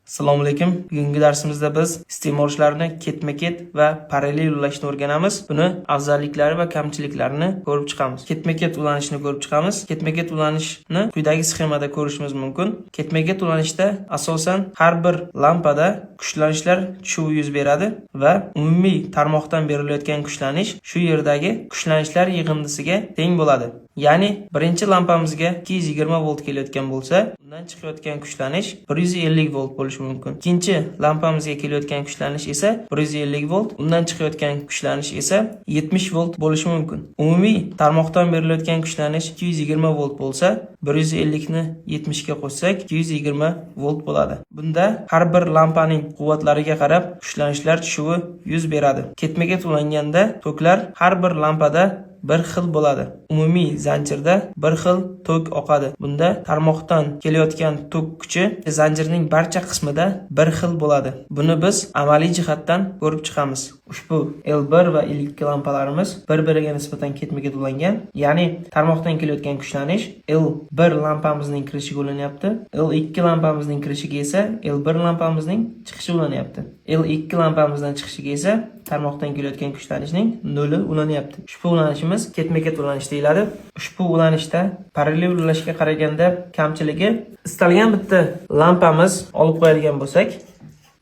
Assalomu alaykum. Bugungi darsimizda biz iste'molchilarni ketma-ket va parallel ulashni o'rganamiz. Buni afzalliklari va kamchiliklarini ko'rib chiqamiz. Ketma-ket ulanishni ko'rib chiqamiz. Ketma-ket ulanishni quyidagi sxemada ko'rishimiz mumkin. Ketma-ket ulanishda asosan har bir lampada kuchlanishlar tushuvi yuz beradi va umumiy tarmoqdan berilayotgan kuchlanish shu yerdagi kuchlanishlar yig'indisiga teng bo'ladi. Ya'ni birinchi lampamizga 220 volt kelayotgan bo'lsa, undan chiqayotgan kuchlanish 150 volt bo'lishi mumkin. Ikkinchi lampamizga kelayotgan kuchlanish esa 150 volt, undan chiqayotgan kuchlanish esa 70 volt bo'lishi mumkin. Umumiy tarmoqdan berilayotgan kuchlanish 220 volt bo'lsa, 150 ni 70 ga qo'shsak, 220 volt bo'ladi. Bunda har bir lampaning quvvatlariga qarab kuchlanishlar tushuvi yuz beradi. Ketma-ket ulanganda toklar har bir lampada bir xil bo'ladi. Umumiy zanjirda bir xil tok oqadi. Bunda tarmoqdan kelayotgan tok kuchi zanjirning barcha qismida bir xil bo'ladi. Buni biz amaliy jihatdan ko'rib chiqamiz. Ushbu L1 va L2 lampalarimiz bir-biriga nisbatan ketma-ket ulangan. Ya'ni tarmoqdan kelayotgan kuchlanish L1 lampamizning kirishiga ulanyapti. L2 lampamizning kirishiga esa L1 lampamizning chiqishi ulanyapti. L2 lampamizdan chiqishiga esa tarmoqdan kelayotgan kuchlanishning noli ulanyapti. Ushbu ulanishimiz ketma-ket ulanish deyiladi. Ushbu ulanishda parallel ulashga qaraganda kamchiligi: istalgan bitta lampamiz olib qo'yadigan bo'lsak,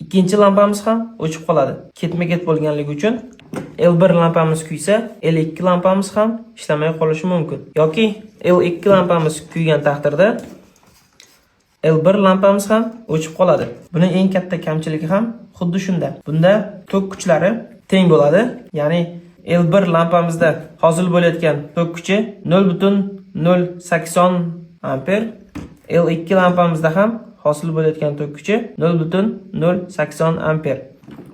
ikkinchi lampamiz ham o'chib qoladi. Ketma-ket bo'lganligi uchun L1 lampamiz kuysa, L2 lampamiz ham ishlamay qolishi mumkin. Yoki L2 lampamiz kuygan taqdirda L1 lampamiz ham o'chib qoladi. Buni eng katta kamchiligi ham xuddi shunda. Bunda tok kuchlari teng bo'ladi. Ya'ni L1 lampamizda hosil bo'layotgan tok kuchi 0.080 amper, L2 lampamizda ham hosil bo'layotgan tok kuchi 0.080 amper.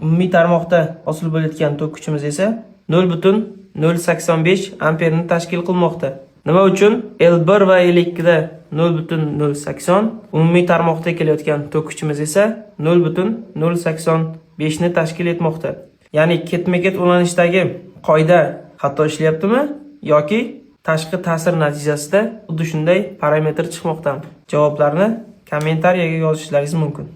Umumiy tarmoqda hosil bo'layotgan tok kuchimiz esa 0.085 amperni tashkil qilmoqda. Nima uchun L1 va L2 da 0.080, umumiy tarmoqda kelayotgan tok kuchimiz esa 0.085 ni tashkil etmoqda? Ya'ni ketma-ket ulanishdagi qoida xato ishlayaptimi yoki tashqi ta'sir natijasida xuddi shunday parametr chiqmoqdami? Javoblarni kommentariyaga yozishlaringiz mumkin.